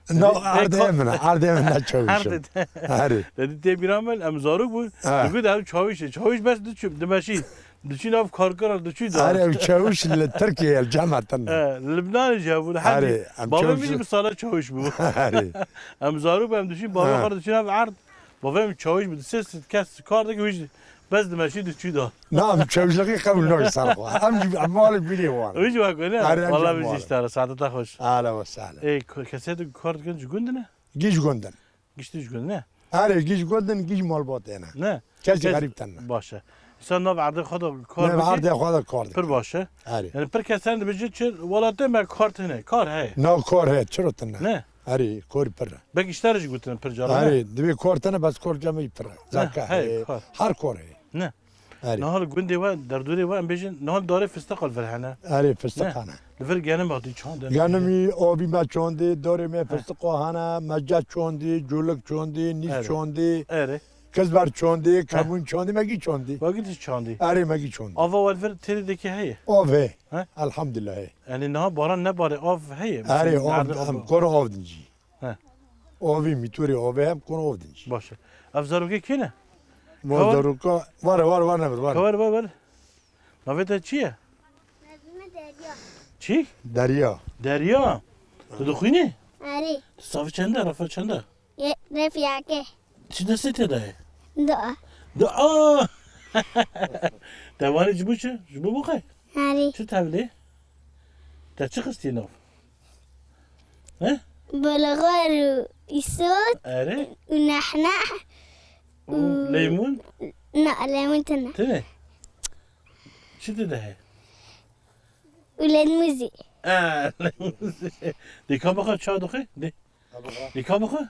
Na, Ê, ê, erdê ka- min e, erdê min ne çawîş e. Erdê te. Erê. Dedi tê bîra min, em zarok bûn. Ha. Digot ew çawîş e. Çawîş bes diçû, dimeşî. Diçû nav karkara, diçû da. Erê, ew çawîş li Tirkiye, li cematin. He, li Libnanê jî hebûn, hemî. Erê, em Bavê çawîş- min jî bi sala çawîş bû. Erê. Em zarok bûn, em diçûn, bavê Ha. xwe re diçûn nav erd. Bavê min çawîş bû, di sê kes kar dike, wî jî bes dimeşî diçû da. Na, em çawîşlixî qebûl nake ser xwe. Em jî, em malê bîrê wan. Wî jî wek ne? Erê, em Wala jî wî jî malê. Ji te re, saete te xweş. Ahla ve sahla. Ê, ko-, kesê tu kar dikin ji gund ne? Gî ji gund in. Giştî ji gund ne? Erê, gî ji gund in, gî ji malbatê ne. Ne? Kesî Kes- xerîb tene. Baş e. Însan nav erdê xwe de kar Ne, bike, erdê xwe de kar dike. Pir baş e. Erê. Yani pir kes hene dibêje çi welatê me kar tine. Kar heye. Na kar heye, çiro tine. Ne? Erê, kar pir e. Belkî ji te re jî gotin pir cara, ne? Erê, divê kar tine, bes kar cemî pir e. Ne, Zaka heye, heye, kar. Her kar heye. Ne? Erê. Niha li gundê we, derdorê we, em bêjin, niha li darê fistiqa li vir hene. Erê, fistiq Ne? hene. Li vir genim hatî çandin. Genimî, avî me çandî, darê me He. fistiqa hene, me ce çandî, colik çandî, nîz Erê. çandî, Erê. kizber çandî, He. kemûn çandî, me gî çandî. Wagî tu çandî. Erê, me gî çandî. Ava we li vir têrê dikê heye? Av heye. He? Elhamdulillah heye. Yani niha baran nebare, av heye. Erê, Mesela av, nerede em av? kor av din jî. He. Avî, mîtorê avê hem kon av din jî. Baş e. Ev zarokê kê ne? Ma Ka war? zaroka, were, were, were, ne bir, were. Ka war, war, war. Navê te çi ye? Navê me Derya. Çi? Derya. Derya. Tu dixwînî? Erê. Tu safî çend e, refa çend e? Ye, ref yeke. Çi destê te de ye? Dua. Dua! Te wanî ji bo çi? Ji bo bixwe? Erê. Çi tevlê? Te çi xistî nav? He? Bulgur û îsot Erê. û nehneh Û û leymun? Na, leymun tune. Tune? Çi tu de heye? Û leymun zî. Aa, leymun zî. Dê ka bixwe ça dixwe? Dê. Dê ka bixwe?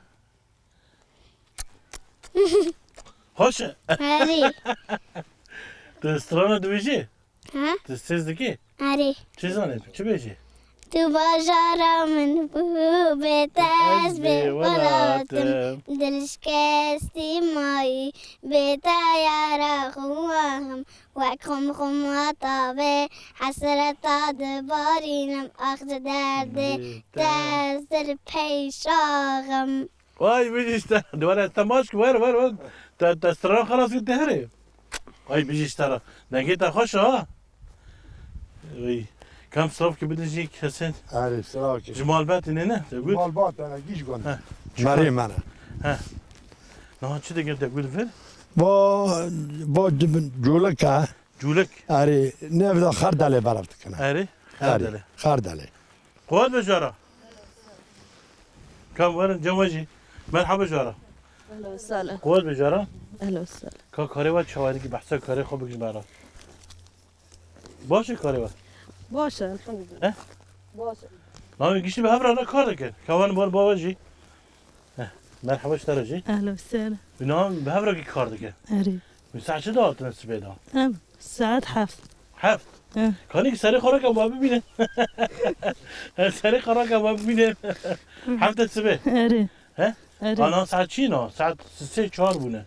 Xweş e. Erê. Tu strana dibêjî? Ha? Tu sêz dikî? Erê. Çi zanî tu? Çi bêjî? Tu bajara min bû, bê te ez bê welatim. Dil şikestî mayî, bê te yara xwe wahim. Wek xum xum hata vê, hesreta dibarînim, ax ji derdê te ez dil peyşaxim. Vay, bijî işte. Duvara te maç ki, ver, ver, ver. Te, te strana xelas ki te herê. Ay, bijî işte ra. Dengê te xweş ha. Vay. Kam saf ki bidin jî kesin. Erê, saf ki. Ji malbetê ne, ne? Te gut. Malbat, ana, giş gon. Ha. Merê mene. Ha. Naha çi degir te gut ver? Bo, bo dibin, culek ha. Culek. Erê, ne evda xardalê berav dikine. Erê, Erê, xardalê. Xardalê. Quwet be jara. Kam werin cem we jî. Merhaba jara. Ehlen we sehlen. Quwet be jara. Ehlen we sehlen. Ka karê we çawa, ki behsa karê xwe bikij me re. Baş e karê we? Baş e, elhamdülillah. He? Baş e. Navê giştî bi hev re ne kar dikin? Ka wan bar bava jî. Heh, merhaba ji te re jî. Ehlen we sehlen. Û niha bi hev re kî kar dike? Erê. Min saet çi de hatine sibê de? Em, saet heft. Heft? He. Kanî ki serê xwe rake ma bibîne. Serê xwe rake ma bibîne. Heft de sibê. Erê. He? Erê. Ana saet çi na? Saet sê çar bûne.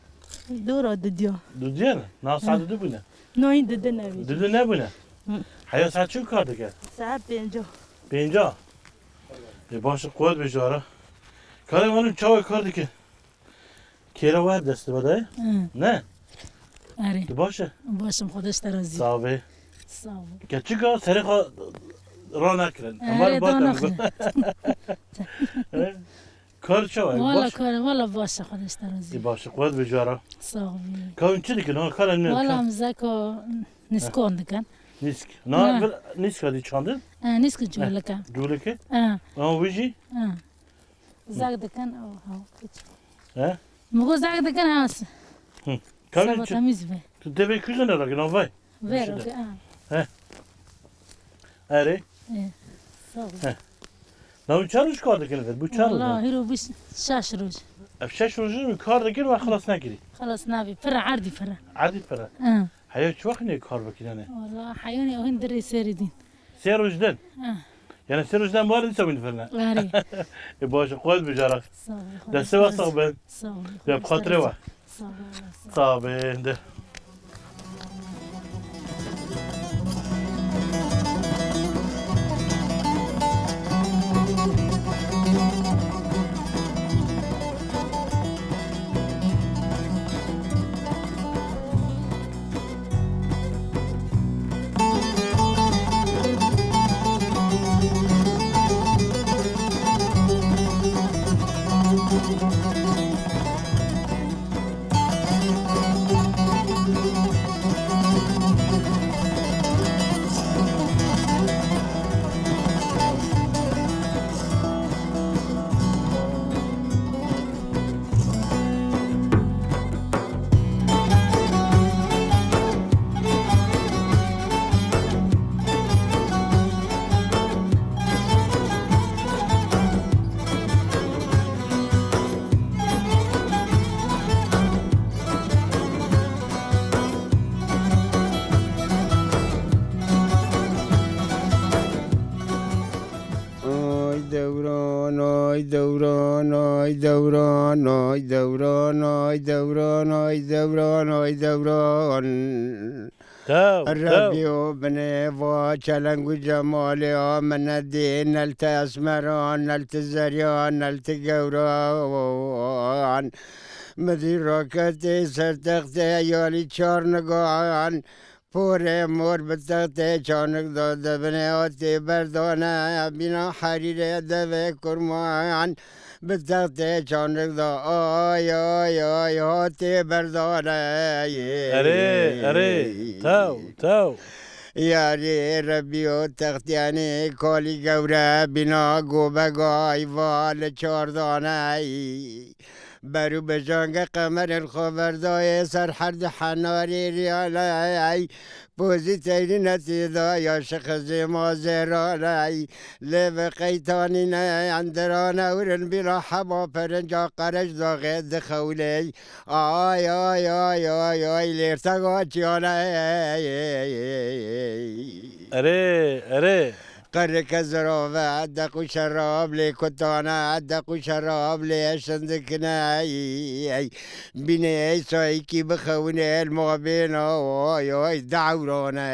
Dora didiya. Didiya ne? Na saet didi bûne? Nayîn didi nebî. Didi nebûne? Hı. Heya saet çi kar dike? Saet pênca. Pênca? Ê baş e, quwet be ji we re. Karê min çawa kar dike? Kêra we destê we de ye? Hı. Ne? Erê. Tu baş e? Baş im, Xwedê ji te razî. Sax be. Sağ ol. Keçika serê xwe ranekirin. Erê, Emar bate danaxin. He? Kar çawa ye? Wala baş? Kar, wala baş e, Xwedê ji te razî. Ê baş e, quwet be ji we re. Sağ ol. Ka hûn çi dikin? Ha, kara ne? Wala em zeko nîskon dikin. Nîsk. Na, ha. Nîska dî çandin? Ha, nîsk culik e. Culik e? Ha. Ha, wî jî? Ha. Zek dikin, o, ha, piç. He? Min got zek dikin, ha. Hı. Ka hûn çi? Seba temîz be. Tu devê kujin ra ki, na vay. Vero ki, ha. He. Erê. E, sağ ol. He. Na hûn çar roj kar dikin vir? Bu çar roj. Wala, hîro bîst şeş roj. Ev şeş roj mi kar dikin ve xilas nekirî? Xilas nabî. Pira erdî pira. Erdî pira. Hı. Heya çi wext ne kar bikin yani? Wala, heyonê o hin dirê serî din. Sê roj din? Hı. Yani sê roj din bu arada insan firne. Erê. E, baş, quwet be ji we re. Sağ ol. Destê we sax bin. Sağ ol. Ya, bi xatirê we. Sağ ol. Sağ bin de. Ay dewran, ay dewran, ay dewran, ay dewran, ay dewran, ay dewran, ay dewran. Tew, tew. Rebî û binê va çeleng û cemalê a min nedî, nel te esmeran, nel ti zeriyan, nel ti gewran. Midî raketê ser textê yalî çar nigan. Porê mor bi textê çanik da, dibinê hatê berdane, bîna herîrê devê kurman. Bi textê çanik da, ay, ay, ay, hatê berdane. Erê, erê, tew, tew. Yarê Rebî û textiyanê kalî gewre, bîna gobegay va li çardane. Berû bejange qemerên xwe verdayê ser her di henarê riyalay. Pozî teyrîne têda ya şixizê ma zêralay. Lê ve qeytanîne endirane wirin bîra heba perinca qereç daxê dixewley. Ay, ay, ay, ay, ay, lêrtega çiyane. Erê, erê. Qerike zirave, deq û şerab lê kutane, deq û şerab lê şindikine. Bînê sayîkî bixewinê el mabêna, oy, oy, dewrane.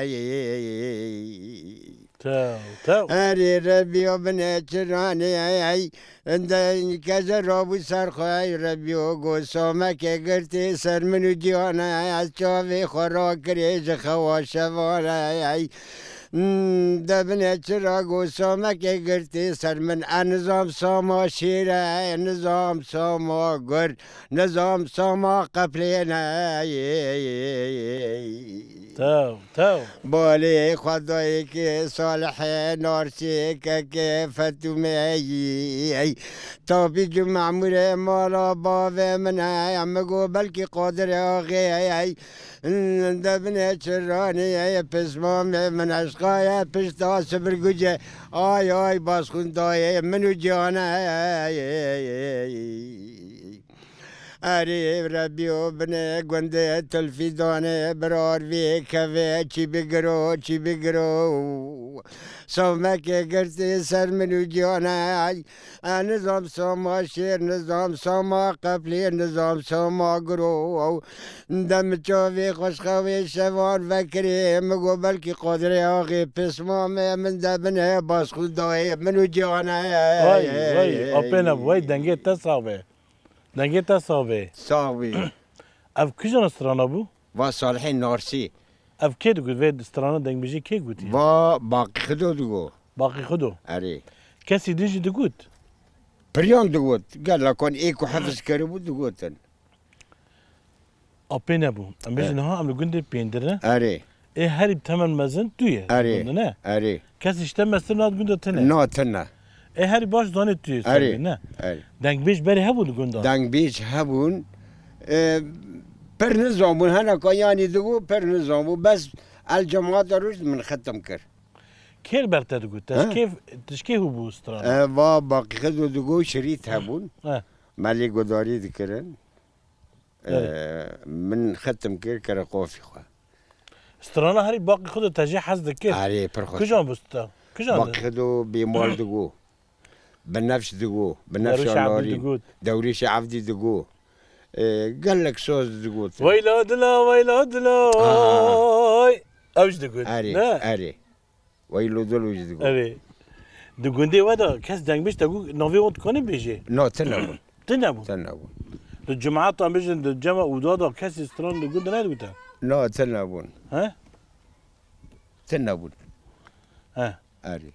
Tew, tew. Erê Rebî ya binê çiranê, ey, ende keze rabû ser xwe, ey Rebî ya got, samekê girtê ser min û ciyane, ez çavê xwe rakirê ji xewa şevane, ey. Hmm, de binê çira got, samekê girtê ser min, e nizam sama şêre, e nizam sama gur, nizam sama qeplêne. Tew, tew. Balê xwedayê ke salihê narsê keke Fetûmeyî. Tapî cu memûrê mala bavê min e, em go belkî Qadirê axê. De binê çiranê ye, pismamê min eşqaye, pişta sibir guce. Ay, ay, basxûn dayê min û ciyane. Erê Rebî û binê gundê tilfî danê, birar vê kevê çî bigiro, çî bigiro. Savmekê girtî ser min û ciyaney. E, nizam sama şêr, nizam sama qeflê, nizam sama giro. Dem çavê xweşxewê şevan vekirê, min got belkî Qadirê axê pisma me, min de binê bas xwe dayê min û ciyanê. Vay, vay, apê ne, vay, dengê te sax be. Dengê te sax be. Sax bî. Ev kijan strana bû? Va Salihê Narsî. Ev kê digot? Vê strana dengbêjî kê gotiye? Va Baqî Xido digo. Baqî Xido. Erê. Kesî din jî digot? Piryan digot. Gelakan ê ku hefiz kiribû digotin. Apê nebû. Em bêjin, ha, em li gundê pêndir ne? Erê. Ê herî bi temen mezin tu ye. Erê. Gund ne? Erê. Kes îşte mestir nat gunda tine. Na tine. Ê herî baş zanê tu ye. Erê. Ser ne? Erê. Dengbêj berê hebû li gunda. Dengbêj hebûn. E, pir nizanbûn. Hene ka yanî digo pir nizanbû. Bes el cemaat roj min xetim kir. Kêr ber te digot? He? Tişkê, tişkê hû bû stran. E, va Baqî Xido digo şirît hebûn. He. Melî gudarî dikirin. Erê. Ee, min xetim kir, kire qofî xwe. Strana herî Baqî Xido te jê hez dikir? Erê, pir xweş. Kijan bû stra-, kijan? Baqî Xido bêmal digo. Binefş digo. Binefşa Dewrêşa Evdî narîn. Digot. Dewrêşa Evdî digo. Ee, gelek soz digot. Weyla dila, weyla dila. Aa. Ew jî digot. Erê, ne? Erê. Weylo dilo jî digot. Erê. Di gundê we de kes dengbêj te got navê wan dikanî bêjê? Na, tune bûn. Tune bûn? Tune bûn. Di cemaeta bêjin, di cema ûda de kesî stran di gund de nedigute? Na, tune bûn. He? Tune bûn. He. Erê.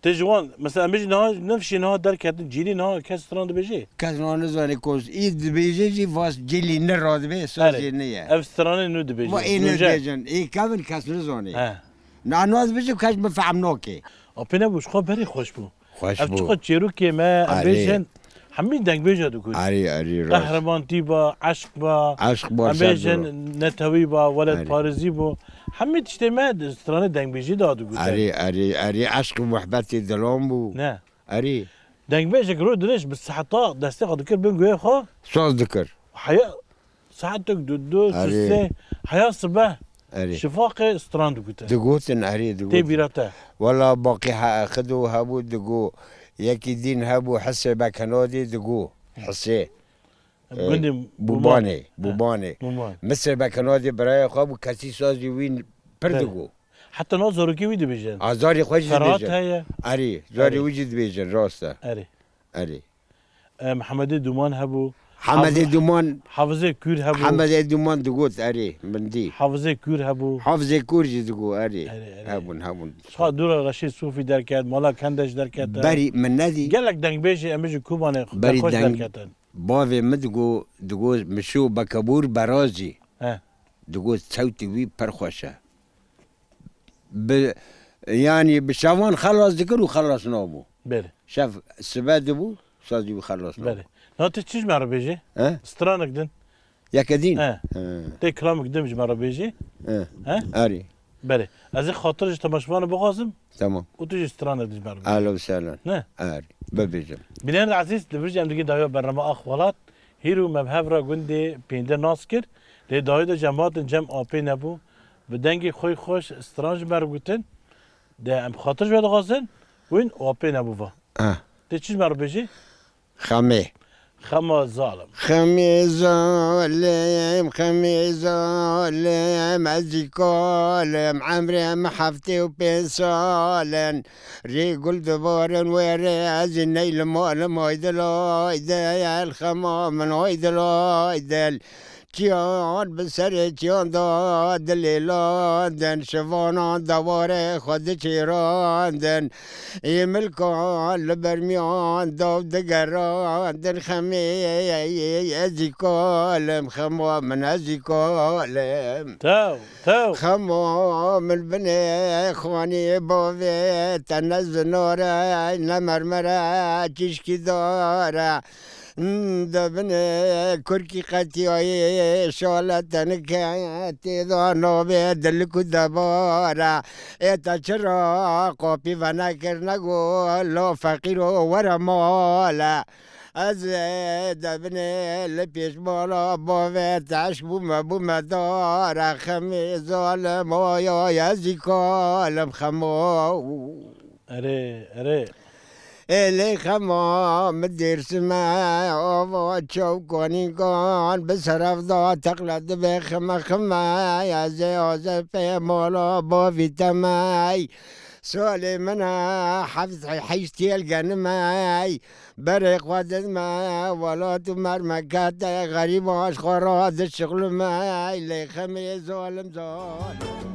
Tê ji wan, mesela, em bêjin niha, nifşê niha derketin, cîlî niha kes stran dibêjê? Kes niha nizanê ku î dibêje jî, vas cîlî ne radibê, sazê Erê. Ne ye. Ev stranê nû dibêjin. Ma ê nû nûje. Dibêjin, ê kevin kes nizanê. He. Na, naz bijî, keş min fehm nake. Apê nebû, ji xwe berê xweş bû. Xweş bû. Ev çiqa çêrokê me, em Arê. Bêjin, hemî dengbêja digot. Arê, arê, rast. Qehreman tî ba, eşq ba, Eşq ba, em ser bêjin, dilo. Netewî ba, Arê. Welatparêzî bû. Hemî tiştê me di stranê dengbêjî de digot. Arê, arê, arê, eşq û muhbetê dilan bû. Ne. Arê. Dengbêjek roj dirêj bi seheta destê xwe dikir bin guhê xwe. Saz dikir. Heya Saetek du, du, Erê. Sisê, heya sibe Erê. Şifaqê stran digotin. Digotin, erê, digotin. Tê bîra te. Wela baqî he-, Xido hebû digo, yekî dîn hebû, Hisê Bekenadê digo. Hisê. Gundê E, Bûbanê, Bûbanê. Bûban. Misê Bekenadê birayê xwe bû, kesî sazî wî pir Belê. Digo. Heta nav zarokê wî dibêjin. A, zarê xwe jî Ferhat dibêjin. Heye. Erê, zarê Erê. Wî jî dibêjin, rast e. Erê. Erê. E, Mihemedê Dûman hebû. Hemedê Hafiz-, Dûman, Hafizê Kûr hebû. Hemedê Dûman digot, erê, min dî. Hafizê Kûr hebû. Hafizê Kûr jî digot, erê. Erê, erê. Hebûn, hebûn. Çiqa dûra Reşîd Sofî derket, Mala Kendeş derket. Berî min nedî. Gelek dengbêjê em ji Kobanê Berî xweş deng-, derketin. Bavê min digo, digo Mişo Bekebûr Berazî. He. Digo sewtê wî pir xweş e. Bi, yanî bi şevan xelas dikir û xelas nabû. Belê. Şev sibe dibû, sazî wî xelas nabû. Belê. Na tu çi ji me re bêjê? He? Stranek din. Yeke din? He. He. Tê kilamik din ji me re bêjê? He. He? Erê. Belê. Ez ê xatir ji temaşevanê bixwazim. Tamam. Û tu jî stranek din ji me re bêjê. Ehlen we sehlen. Ne? Erê. Bibêjim. Bînerên ezîz, li vir jî em digihîn dawiya bernama Ax Welat. Hîro me bi hev re gundê Pêndir nas kir. Lê dawî de cem hatin cem apê nebû. Bi dengê xwe xweş stran ji me re gotin. De em xatir ji we dixwazin. Win apê nebû va. Ah. Tê çi ji me re bêjî? Xemê. Xema zalim. Xemê zalim, xemê zalim, ez jî kalim, emrê min heftê û pênc sal in. Rê gul dibarin wê rê, ez jî ney li malim, ay dil, ay dil, xema min, ay dil, ay dil. Çiyan bi serê çiyan da dilê landin, şivanan dewarê xwe diçêrandin. Ê milkan li bermiyan daw digerandin, xemê ez jî kalim, xema min ez jî kalim. Tew, tew. Xema min binê xanî bavê te ne zinare, ne mermere, çişkî dare. Di binê kurkî qetiyayê şale tenike têda navê dilik û debare. Ê te çira qapî venekir nego la feqîro were male. Ez ê de binê li pêş bala bavê teşk bûme, bûme dara xemê zalim, oya ez jî kalim xemo. Erê, erê. Ê lê xema min dêrsime, ava çewkanîkan bi seref da teqle dibe xime xime, ez ê azê pê mala bavî temey. Salê min e, heft heşt yêl genimey. Berê xwe didme, welat û mermekete, xerîban ji xwe re dişixlime, lê xemê zalim zalim.